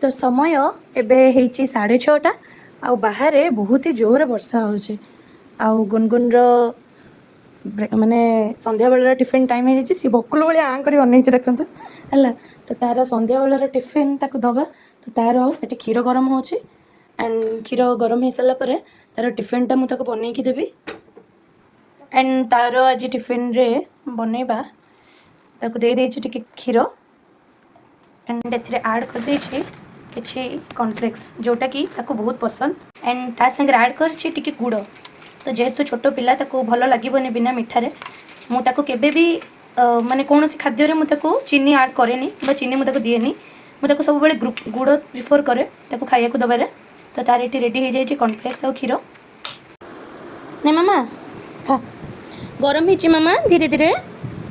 ତ ସମୟ ଏବେ ହେଇଛି 6:30 ଆଉ ବାହାରେ ବହୁତ ହି ଜୋରରେ ବର୍ଷା ହେଉଛି। ଆଉ ଗୁନଗୁନର ମାନେ ସନ୍ଧ୍ୟାବେଳର ଟିଫିନ୍ ଟାଇମ୍ ହେଇଯାଇଛି। ସିଏ ବକୁଳ ଭଳିଆ ଆଁ କରି ଅନେଇଛି, ଦେଖନ୍ତୁ। ହେଲା, ତ ତାର ସନ୍ଧ୍ୟାବେଳର ଟିଫିନ୍ ତାକୁ ଦେବା। ତ ତାର ସେଠି କ୍ଷୀର ଗରମ ହେଉଛି ଆଣ୍ଡ କ୍ଷୀର ଗରମ ହେଇସାରିଲା ପରେ ତାର ଟିଫିନ୍ଟା ମୁଁ ତାକୁ ବନେଇକି ଦେବି। ଆଣ୍ଡ ତାର ଆଜି ଟିଫିନ୍ରେ ବନେଇବା, ତାକୁ ଦେଇଦେଇଛି ଟିକେ କ୍ଷୀର ଆଣ୍ଡ ଏଥିରେ ଆଡ଼୍ କରିଦେଇଛି କିଛି କର୍ନଫ୍ଲେକ୍ସ, ଯେଉଁଟାକି ତାକୁ ବହୁତ ପସନ୍ଦ। ଆଣ୍ଡ ତା ସାଙ୍ଗରେ ଆଡ଼୍ କରିଛି ଟିକେ ଗୁଡ଼। ତ ଯେହେତୁ ଛୋଟ ପିଲା, ତାକୁ ଭଲ ଲାଗିବନି ବିନା ମିଠାରେ। ମୁଁ ତାକୁ କେବେ ବି ମାନେ କୌଣସି ଖାଦ୍ୟରେ ମୁଁ ତାକୁ ଚିନି ଆଡ଼୍ କରେନି କିମ୍ବା ଚିନି ମୁଁ ତାକୁ ଦିଏନି। ମୁଁ ତାକୁ ସବୁବେଳେ ଗୁଡ଼ ପ୍ରିଫର୍ କରେ ତାକୁ ଖାଇବାକୁ ଦେବାରେ। ତ ତାର ଏଠି ରେଡ଼ି ହେଇଯାଇଛି କର୍ନଫ୍ଲେକ୍ସ ଆଉ କ୍ଷୀର। ନେ ମାମା, ଖା। ଗରମ ହେଇଛି ମାମା। ଧୀରେ ଧୀରେ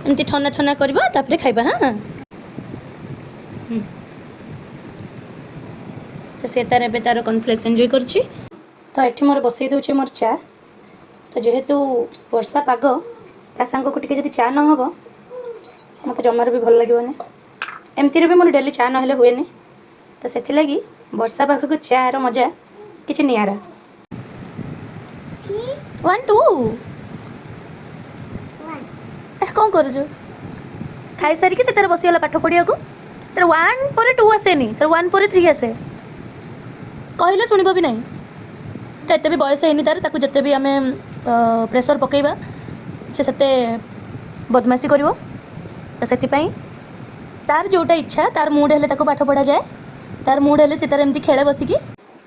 ଏମିତି ଥନା ଥନା କରିବ, ତାପରେ ଖାଇବା। ହଁ। ତ ସେ ତାର ଏବେ ତାର କର୍ନଫ୍ଲେକ୍ସ ଏନ୍ଜୟ କରୁଛି। ତ ଏଠି ମୋର ବସେଇ ଦେଉଛି ମୋର ଚା। ତ ଯେହେତୁ ବର୍ଷା ପାଗ, ତା ସାଙ୍ଗକୁ ଟିକେ ଯଦି ଚା ନ ହେବ, ମୋତେ ଜମାରୁ ବି ଭଲ ଲାଗିବନି। ଏମିତିରେ ବି ମୋର ଡେଲି ଚା ନହେଲେ ହୁଏନି। ତ ସେଥିଲାଗି ବର୍ଷା ପାଗକୁ ଚାର ମଜା କିଛି ନିଆରା। One, two. One. କ'ଣ କରୁଛୁ? ଖାଇସାରିକି ସେ ତାର ବସିଗଲା ପାଠ ପଢ଼ିବାକୁ। ତାର ୱାନ୍ ପରେ ଟୁ ଆସେନି, ତାର ୱାନ୍ ପରେ ଥ୍ରୀ ଆସେ। କହିଲେ ଶୁଣିବ ବି ନାହିଁ। ତ ଏତେ ବି ବୟସ ହେଇନି ତାର। ତାକୁ ଯେତେ ବି ଆମେ ପ୍ରେସର୍ ପକାଇବା, ସେ ସେତେ ବଦମାସି କରିବ। ତ ସେଥିପାଇଁ ତାର ଯେଉଁଟା ଇଚ୍ଛା, ତାର ମୁଡ୍ ହେଲେ ତାକୁ ପାଠ ପଢ଼ାଯାଏ। ତାର ମୁଡ୍ ହେଲେ ସେ ତାର ଏମିତି ଖେଳେ ବସିକି।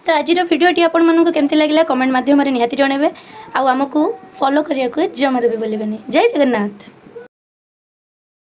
ତ ଆଜିର ଭିଡ଼ିଓଟି ଆପଣମାନଙ୍କୁ କେମିତି ଲାଗିଲା, କମେଣ୍ଟ ମାଧ୍ୟମରେ ନିହାତି ଜଣାଇବେ। ଆଉ ଆମକୁ ଫଲୋ କରିବାକୁ ଜମାରୁ ବି ଭୁଲିବେନି। ଜୟ ଜଗନ୍ନାଥ।